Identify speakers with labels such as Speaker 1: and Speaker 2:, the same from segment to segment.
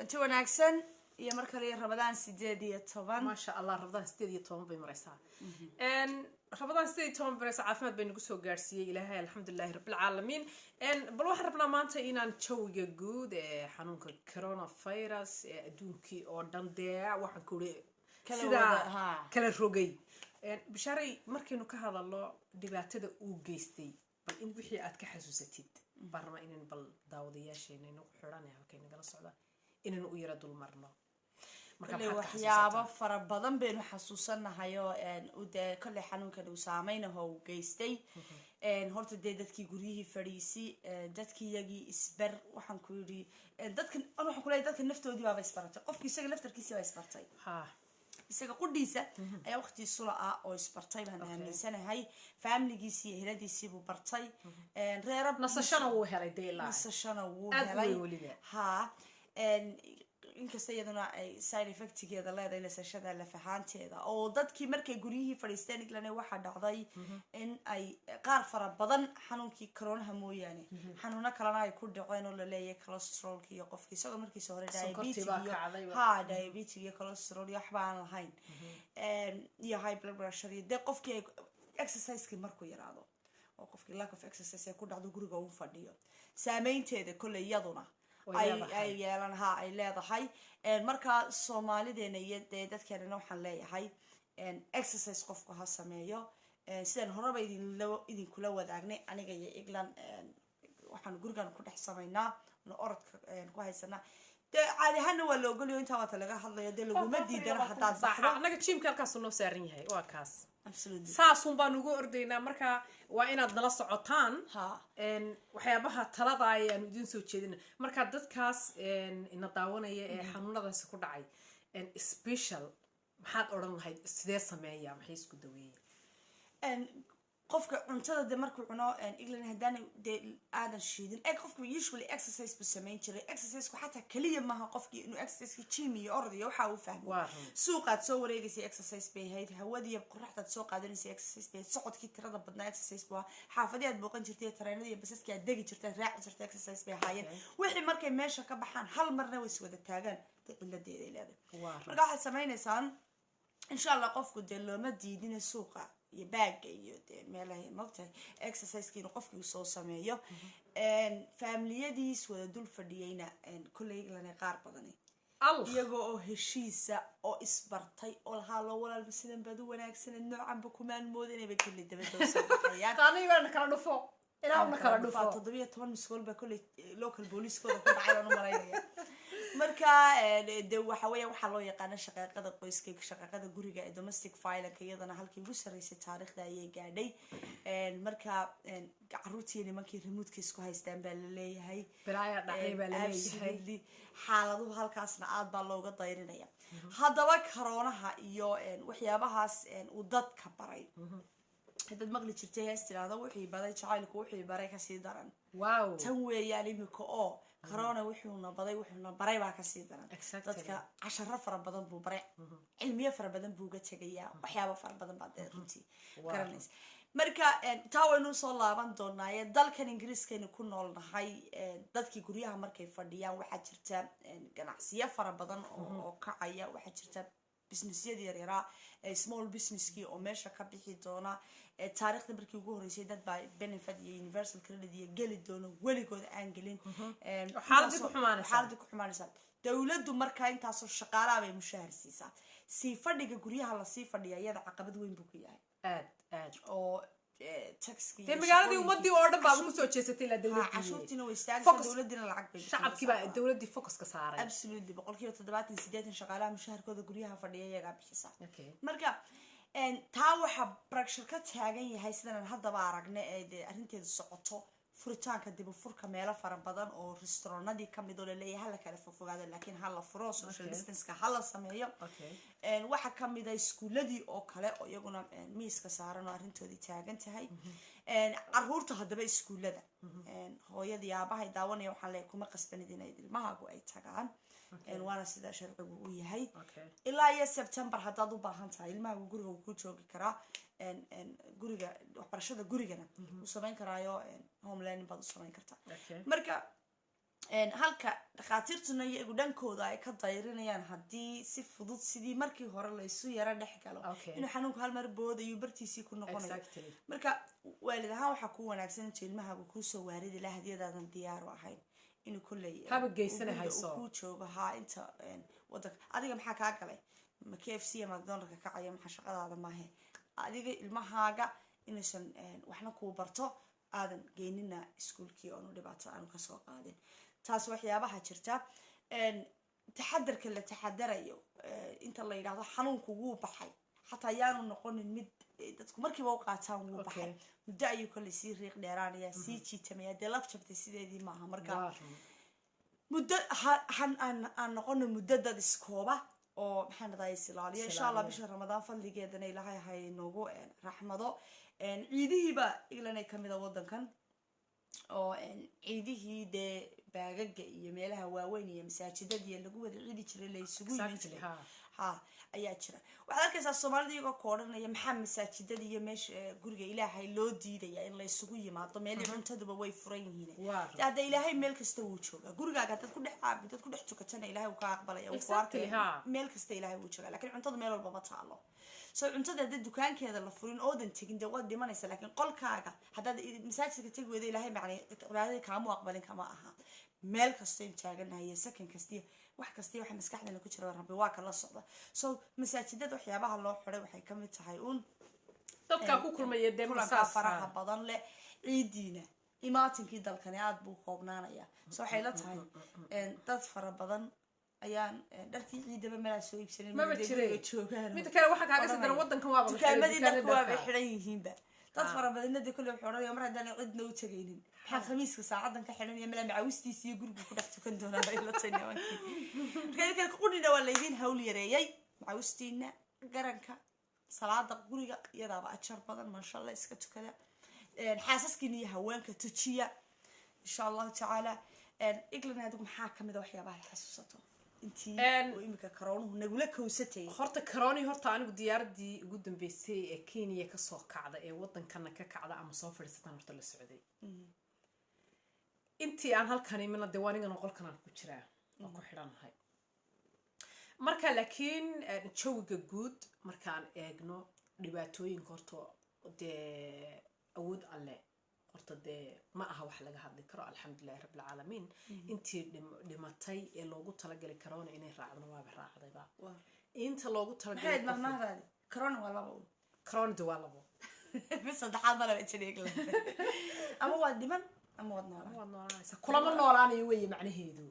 Speaker 1: Kulanti wanaagsan iyo mar kale iyo Ramadaan 18.
Speaker 2: Maasha Allah, Ramadaan 18 bay maraysaa. Ramadaan 18 bay maraysaa. Caafimaad bay nagu soo gaarsiiyey Ilaahay, alxamdulilahi rabbilcaalamiin. Bal waxaan rabnaa maanta inaan jawiga guud ee xanuunka coronavirus ee adduunkii oo dhan, dee waxaan ku uri
Speaker 1: Kala
Speaker 2: sidaa
Speaker 1: wada.
Speaker 2: kala rogay. Bishaaray, markaynu ka hadalno dhibaatada uu geystay, bal in wixii aad ka xasuusatid baan rabaa inaan bal daawadayaasheena inagu xidhan ee halkay nagala socda inaynu u yara dul marno. Marka
Speaker 1: Kolley
Speaker 2: maxaad ka
Speaker 1: waxyaabo
Speaker 2: xasuusataa?
Speaker 1: fara badan baynu xasuusanahay oo u dee kolley xanuunkan uu saameynaho uu geystay. Horta dee dadkii guryihii fadhiisi, dadkii iyagii isbar, waxaan ku yidhi dadkan an waxaan kuleeyahay dadka naftoodii baaba isbaratay. Qofki isaga laftarkiisii baa isbartay, isaga qudhiisa ayaa waqti sula ah oo isbartay baan aaminsanahay. Faamiligiisii iyo eheladiisii buu bartay. Reero
Speaker 2: Nasashana wuu helay dee ilaa
Speaker 1: Nasashana wuu
Speaker 2: aad u
Speaker 1: helay.
Speaker 2: weyn weliba.
Speaker 1: Inkasta iyaduna ay side effectigeeda leedahay nasashada laf ahaanteeda, oo dadkii markay guryihii fadhiisteen, England waxaa dhacday in ay qaar fara badan xanuunkii coronaha mooyaane xanuuno kalena ay ku dhaceen, oo laleeyahay cholesterolka iyo qofkii isagoo markiisa hore
Speaker 2: Sonkortii
Speaker 1: diabetic
Speaker 2: baa
Speaker 1: iyo
Speaker 2: kacday.
Speaker 1: Diabetic iyo cholesterol iyo waxba aan lahayn iyo high blood pressure iyo dee qofkii ay exercisekii markuu yaraado oo qofkii lack of exercise ay ku dhacdo, guriga uu fadhiyo, saameynteeda kolley iyaduna
Speaker 2: Way
Speaker 1: ay
Speaker 2: leedahay.
Speaker 1: ay yeelan, ay leedahay. Marka Soomaalideena iyo dee dadkeenana waxaan leeyahay exercise qofku ha sameeyo. Sidaan horeba idinkula wadaagnay, aniga iyo England waxaan gurigan ku dhex samaynaa no orodka ku haysanaa. Dee caadi ahaana waa la ogolyo, intaa waata laga hadlayo, dee laguma diidana haddaad baxdo.
Speaker 2: Annaga gymka halkaasuu noo saaran yahay, waa kaas. Saasun baan ugu ordaynaa. Marka waa inaad nala socotaan waxyaabaha talada ayaanu idin soo jeedina. Marka dadkaas ina daawanaya ee xanuunadaasi ku dhacay special, maxaad odhan lahayd? Sidee sameeya? Maxay isku daweeya?
Speaker 1: Qofka cuntada de markuu cuno, England, haddaan dee aadan shiidin eg, qofku usually exercise buu samayn jiray. Exerciseku xataa keliya maaha qofkii inuu exerciseki gym iyo orod iyo waxa uu fahmo.
Speaker 2: Waa run.
Speaker 1: Suuqaad soo wareegaysay exercise bay ahayd, hawadiiyo qoraxdaad soo qaadanaysay exercise bay ahayd, socodkii tirada badnaa exercise buu ahaa, xaafadii aad booqan jirtay, tareenadii iyo basaskii aad degi jirtay, aad raaci jirtay exercise bay ahaayeen. Wixii markay meesha ka baxaan, hal marna way is wada taagaan, dee ciladeeday leedahay.
Speaker 2: Waa run.
Speaker 1: Marka waxaad samaynaysaan, insha Allah, qofku dee looma diidina suuqa iyo baaga iyo dee meelaha mogtahay exerciseki inuu qofkii soo sameeyo. Faamiliyadiis wada dul fadhiyeyna, kolley England qaar badani iyagoo oo heshiisa oo isbartay oo lahaa loo walaalba, sidan baad u wanaagsaneed, noocanba kumaan mooda, inayba keli dabada usoo baxayaan.
Speaker 2: Taanigana kala dhufo, ilaahuna kala dhufo.
Speaker 1: 17 miskool baa kolley local booliiskooda ku dhacay baan u malaynaya. Marka de waxa weeya waxaa loo yaqaana shaqaaqada qoyska, shaqaaqada guriga ee domestic violence, iyadana halkii ugu sarreysay taariikhda ayay gaadhay. Marka caruurtii iyo nimankii remote-ka isku haystaan baa la leeyahay.
Speaker 2: Balaayaa dhacday baa laleeyahay.
Speaker 1: Absolutely. Xaaladuhu halkaasna aad baa looga dayrinaya. Haddaba karoonaha iyo waxyaabahaas uu dadka baray, haddaad maqli jirtay hees tiraahdo "Wixii baday jacaylku, wixii baray kasii daran", tan weeyaan imika oo corona wuxuuna baday, wuxuuna baray baa kasii daran. Dadka casharo fara badan buu baray, cilmiyo fara badan buu uga tegayaa, waxyaaba fara badan baa dee runtii garanaysa. Marka taa waynu soo laaban doonaaye. Dalkan Ingiriiskaynu ku nool nahay, dadkii guryaha markay fadhiyaan, waxaa jirta ganacsiyo fara badan oo kacaya. Waxaa jirta businessyadii yaryaraa ee small businesskii oo meesha ka bixi doona. Taariikhda markii ugu horreysay dad baa benefit iyo universal credit iyo geli doono weligood aan gelin.
Speaker 2: Xaaladii ku xumaanaysaa.
Speaker 1: Xaaladii ku xumaanaysaa. Dowladdu markaa intaasoo shaqaalaha bay mushahar siisaa. Sii fadhiga guryaha lasii fadhiya iyada caqabad weyn buu ku yahay
Speaker 2: Aad aad.
Speaker 1: oo taxki
Speaker 2: Dee magaaladii ummadii oo dhan baaba kusoo jeesatay ilaa dowladii.
Speaker 1: Cashuurtiina way istaagaysaa, dowladiina lacag bay
Speaker 2: Shacabkii baa
Speaker 1: bixinaysaa.
Speaker 2: dowladii focuska saaray.
Speaker 1: Absolutely, 70%, 80 shaqaalaha mushaharkooda guryaha fadhiya iyagaa bixisa. Marka taa waxaa pressure ka taagan yahay, sidan haddaba aragna ee dee arrinteedu socoto, furitaanka dibufurka meelo fara badan oo restauranadii kamid oo laleeyahay hala kala fofogaado, laakiin hala furo, social distanceka hala sameeyo. Waxaa kamid a iskuuladii oo kale oo iyaguna miiska saaran oo arrintoodii taagan tahay. Caruurta haddaba iskuulada, hooyadii aabahay daawanaya, waxaan leeyahay kuma qasbanid inay ilmahaagu ay tagaan. Waana sida sharcigu u yahay. Ilaa iyo September haddaad u baahan tahay, ilmahaagu guriga wuu ku joogi karaa. Guriga waxbarashada gurigana wuu samayn karaayo, home learning baad u samayn kartaa. Marka Halka dhakhaatiirtuna iyagu dhankooda ay ka dayrinayaan haddii si fudud sidii markii hore laysu yaro dhex galo inuu xanuunku hal mar boodayo, bartiisii ku noqonayo. Marka waalid ahaan waxaa ku wanaagsan intuu ilmahaagu kuusoo waaridi laha hadiyadaadan diyaar u ahayn inuu kolley
Speaker 2: Haba geysana hayso.
Speaker 1: Uu kuu joogo haa inta wadanka. Adiga maxaa kaa galay? Ma KFC ama McDonaldka kacaya? Maxaa shaqadaada maahe? Adiga ilmahaaga inuusan waxna kuu barto, aadan geynina iskuulkii oonu dhibaato aanu kasoo qaadin. Taas waxyaabaha jirta. Taxadarka la taxadarayo, inta la yidhaahdo xanuunku wuu baxay, xataa yaanu noqonin mid dadku markiiba u qaataan wuu baxay. Muddo ayuu kolley sii riiq dheeraanaya, sii jiitamaya, dee laf jabtay sideedii maaha. Marka muddo aan noqono muddo dad iskooba oo, maxaan dhahdaa, is ilaaliyo, insha Allah.
Speaker 2: Ilaaliyo.
Speaker 1: Bisha Ramadaan fadligeedana Ilaahay ha inoogu raxmado. Ciidihiiba England kamid a wadankan oo ciidihii dee baagaga iyo meelaha waaweyn iyo masaajidadii lagu wada ciidi jiray, la isugu iman jiray, ha ayaa jira. Waxaad arkaysaa Soomaalida iyagoo ka odhanaya, maxaa masaajidada iyo meesha guriga Ilaahay loo diidaya in la isugu yimaado? Meelii cuntaduba way furan yihiin.
Speaker 2: Waa.
Speaker 1: Hadda Ilaahay meel kasta wuu joogaa. Gurigaaga haddaad ku dhex caabudad, ku dhex tukatana, Ilaahay wuu ka aqbalaya, wuu ku arkaya. Meel kasta Ilaahay wuu joogaa, laakiin cuntada meel walba ma taalo. So cuntada hadda dukaankeeda la furin oodan tegin, dee waad dhimanaysa. Laakiin qolkaaga haddaad masaajidka tegi weydo, Ilaahay macnay cibaadadii kaamu aqbalin kama aha. Meel kastaynu taaganahay iyo sakan kastiyo wax kasta waxa maskaxdana ku jira, Rabbi waa kala socda. So masaajidada waxyaabaha loo xiray waxay kamid tahay uun
Speaker 2: dadkaa ku kulmaya dee
Speaker 1: kulankaa
Speaker 2: saas,
Speaker 1: faraha badan leh. Ciidiina imaatinkii dalkani aada buu koobnaanaya. So waxay la tahay dad fara badan ayaan dharkii ciidaba meelaa soo iibsanin.
Speaker 2: Maba
Speaker 1: Dee
Speaker 2: jiray.
Speaker 1: guriga joogaan.
Speaker 2: Midda kale waxaa kaaga sii daran, wadankan waaba la xiray,
Speaker 1: Dukaamadii dharku
Speaker 2: dukaanada
Speaker 1: waabay
Speaker 2: dharka.
Speaker 1: xidhan yihiinba. Dad fara badanna dee kolley wuxuu odhanaya, mar haddaan cidna u tegaynin, maxaa khamiiska saacadan ka xidhan? Iyo malaa macawistiisa iyo gurigu ku dhex tukan doonaa bay la tahay nimankii. Marka idinka qudhina waa laydin hawl yareeyay. Macawistiina garanka salaada guriga iyadaaba ajar badan, maasha Allah, iska tukada. Xaasaskiina iyo haweenka tujiya, insha Allahu tacaala. England, adigu maxaa kamid a waxyaabaha la xasuusato intii uu imika karoonuhu nagula kowsatayay?
Speaker 2: Horta coroni, horta anigu diyaaradii ugu dambeysay ee Kenya kasoo kacda ee wadankana ka kacda ama soo fadhiisatan horta la socday intii aan halkan imina. Dee anigana qolkan aan ku jiraa oo ku xidhanahay marka. Laakiin jawiga guud markaan eegno, dhibaatooyinka horta dee awood Alle horta dee ma aha wax laga hadli karo. Alxamdulilahi rabbilcaalamiin, intii dhimatay ee loogu talagalay corona inay raacdana waaba raacdayba. Inta loogu
Speaker 1: Maxay
Speaker 2: talagalay
Speaker 1: mahmahdaadi? Corona waa laba un.
Speaker 2: Corona de waa labo.
Speaker 1: Mid saddexaad ma laba jira England. Ama waad dhiman ama waad noolaan.
Speaker 2: Waad noolaanaysa, kulama noolaanayo weeye macnaheedu.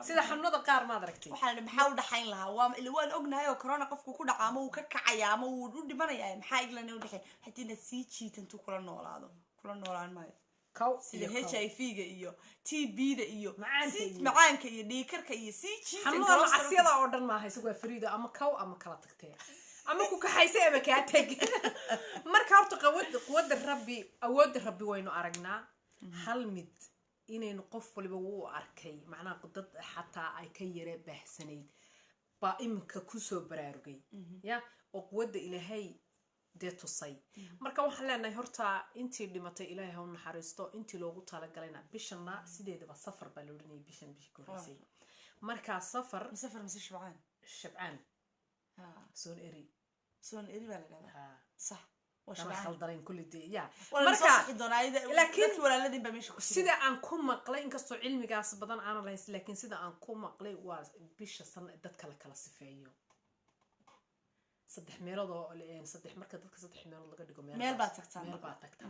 Speaker 2: Sida xanuunada qaar maad aragtay.
Speaker 1: Waxaan idhi, maxaa u dhaxayn lahaa? Waa ila waan ognahay oo corona qofku ku dhaca ama uu ka kacaya ama uu u dhimanaya. Maxaa England u dhexayn haddii inaad sii jiitantu kula noolaado? Kula noolaan maayo.
Speaker 2: Kaw
Speaker 1: sida
Speaker 2: iyo
Speaker 1: h
Speaker 2: kaw.
Speaker 1: i v ga iyo TB da iyo
Speaker 2: Macaanka
Speaker 1: sii macaanka iyo dhiikarka iyo sii jiitan.
Speaker 2: Xanuunada macasyada oo dhan maaha, isagu waa fariido, ama kaw ama kala tagtee ama ku kaxaysay ama kaa teg. Marka horta quwadda Rabbi, awoodda Rabbi waynu aragnaa. Hal mid inaynu qof waliba wuu arkay, macnaha dad xataa ay ka yara baahsanayd baa iminka kusoo baraarugay ya oo quwadda Ilaahay dee tusay. Marka waxaan leenahay horta intii dhimatay Ilaahay ha u naxariisto. Intii loogu talagalayna, bishana sideedaba Safar baa la odhanayay, bishan bishii ka horreysay. Markaa Safar
Speaker 1: Safar mise Shabcaan?
Speaker 2: Shabcaan.
Speaker 1: Ha.
Speaker 2: Soon eri.
Speaker 1: Soon eri baa la dhahdaa.
Speaker 2: Ha.
Speaker 1: Sax, waa
Speaker 2: Lama
Speaker 1: Shabcaan.
Speaker 2: khaldanayn kulli dee ya.
Speaker 1: Waa la soo
Speaker 2: Marka
Speaker 1: sixi doonaa
Speaker 2: laakiin
Speaker 1: dadkii walaaladin baa meesha ku jira.
Speaker 2: Sida aan ku maqlay, inkastoo cilmigaas badan aanan lahayn, laakiin sida aan ku maqlay waa bisha san dadka la kala sifeeyo saddex meelood oo saddex, marka dadka saddex meelood laga dhigo.
Speaker 1: Meel baa tagtaa
Speaker 2: meel
Speaker 1: marka.
Speaker 2: Baa tagtaa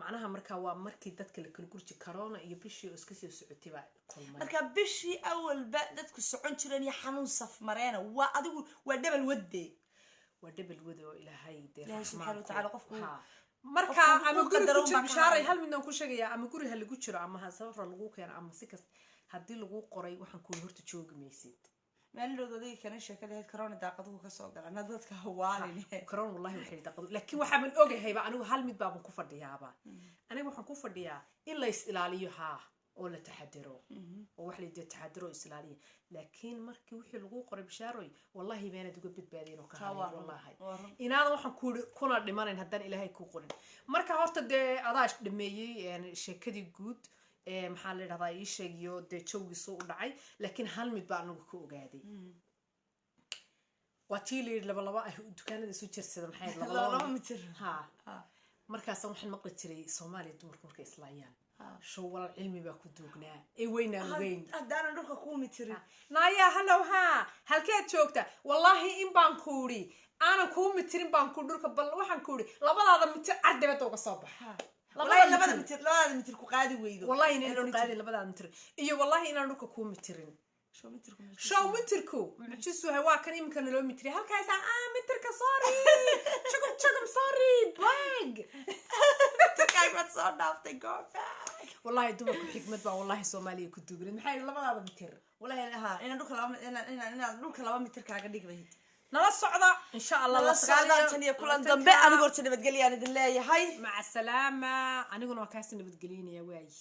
Speaker 2: macnaha. Marka waa markii dadka la kala gurji, corona iyo bishii oo iska sii socotay baa kulmay.
Speaker 1: Marka bishii awalba dadku socon jireen iyo xanuun safmareena waa adigu waa dhabal wadde.
Speaker 2: Waa dhebel wada oo Ilaahay dee
Speaker 1: Ilaahay subxaana
Speaker 2: raxmaanku.
Speaker 1: watacaala qofku
Speaker 2: Ha. Marka
Speaker 1: qofku
Speaker 2: ama
Speaker 1: u
Speaker 2: guri
Speaker 1: qadaro
Speaker 2: ku
Speaker 1: unbaa
Speaker 2: jir
Speaker 1: ka
Speaker 2: bishaaray.
Speaker 1: hadlaya.
Speaker 2: Hal midaan ku sheegayaa, ama guri ha lagu jiro ama ha safar lagu keeno ama si kasta haddii lagu qoray, waxaan kuuli horta joogi maysid.
Speaker 1: Maalin dhow odayga kana sheekada ahayd, corona daaqaduhu kasoo gala na dadka hawaalin.
Speaker 2: Corona wallahi waxay daqadu, laakiin waxaaban ogahayba anigu hal mid baaban ku fadhiyaaba. Aniga waxaan ku fadhiyaa in la is ilaaliyo haa, oo la taxadiro, oo wax la yidhi taxadiro oo is ilaaliya. Laakiin markii wixii lagu qoray, bishaaroy, wallahi beenaad uga badbaadeen oo ka
Speaker 1: Taa waa
Speaker 2: haray
Speaker 1: run,
Speaker 2: wallahi
Speaker 1: waa run.
Speaker 2: Inaadan waxaan kuuri kuna dhimanayn haddaan Ilaahay kuu qorin. Marka horta dee adaa dhameeyey sheekadii guud. Maxaa la yidhahdaa, ii sheegiyo dee jawgiisu u dhacay. Laakiin hal mid baa anagu ka ogaaday, waa tii la yidhi laba laba ah dukaanada isu jirsada. Maxay ahayd?
Speaker 1: Laba laba mitir.
Speaker 2: Ha, markaasa waxaan maqli jiray Soomaaliya dumarku markay islaayaan show walaal cilmi baa ku duugnaa ee weynaan ogeyn.
Speaker 1: Haddaanan dhulka kuu mitirin.
Speaker 2: Naayaa, hallow, haa, halkeed joogta? Wallaahi in baan ku idhi aanan kuu mitirin baan ku dhulka, bal waxaan ku idhi labadaada mitir cardibada uga soo baxa.
Speaker 1: Wallahi labada mitir, labadaada mitir ku qaadi weydo.
Speaker 2: Wallahi inaan qaadin labadaada mitir iyo wallahi inaan dhulka kuu mitirin.
Speaker 1: Show mitirku
Speaker 2: show mitirku mucjisu yahay. Waa kan iminka naloo mitiriy halkaasa. Ah, mitirka, sorry, jugum jugum, sorry, bag.
Speaker 1: Mitirkaaga baad soo dhaaftay, go back.
Speaker 2: Wallahi dumarku xikmad baa wallahi Soomaaliya ku duugneed. Maxay yidhi labadaada mitir?
Speaker 1: Wallahi ha, inaan dhulka laba inaan dhulka 2 mitir kaaga dhigi lahayd.
Speaker 2: Nala socda insha Allah.
Speaker 1: Nala socda. Tan iyo kulan dambe, anigu horta nabadgelyaan idin leeyahay.
Speaker 2: Maca salaama. Aniguna waa kaasi nabadgelinaya waayi.